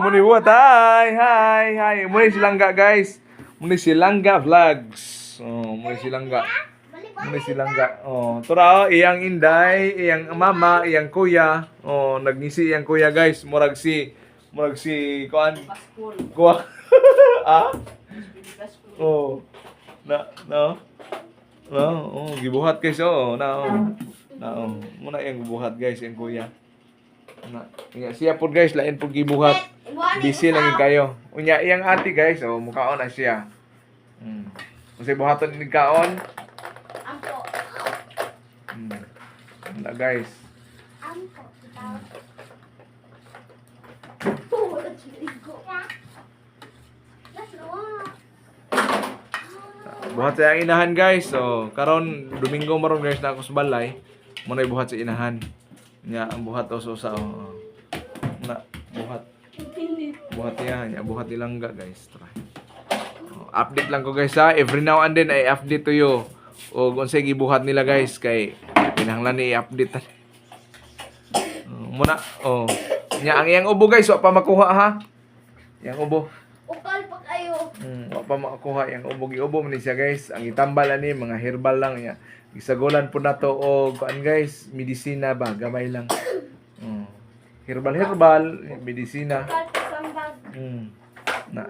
Muni buhat. Hi, hi, hi. Muni si Langga, guys. Muni si Langga Vlogs. Oh, muni si Langga. Muni si Langga. Oh, tura oh, iyang inday, iyang mama, iyang kuya. Oh, nagngisi iyang kuya, guys. Murag si kuan Paskul. Kuya. Ah? Paskul. Oh. Na, no. No, oh, gibuhat, guys, oh, na oh. Na oh. Muna iyang gibuhat, guys, iyang kuya. Na, nga siya pod, guys, lain pod gibuhat. Busy lang yun kayo. Unya iyang ate, guys, oh, mukaon na siya. Kasi buhaton ni kaon. Ampo. Na, guys. Ampo. Oh, that's really good. That's raw. Buhat sa iyang inahan, guys. So, karon Domingo maron, guys, na ako sa balay. Muna buhat sa inahan. Nya ang buhat usa oh. Na buhat. Buhat niya, nya buhat ilangga, guys. Try. Oh, update lang ko, guys, ha. Every now and then I update to you. O unsay gibuhat nila, guys, kay kinahanglan ni i-update. Oh, muna oh. Nya ang iyang ubo, guys, wa pa makuha ha. Iyang ubo. Ukal pa kayo. Wa pa makakuha yang ubo, giubo man ni siya, guys. Ang itambal ani mga herbal lang niya. Gisagulan po nato og kuan, guys, medisina ba, gamay lang. Herbal herbal, medisina. Ukal pa sambag. Na.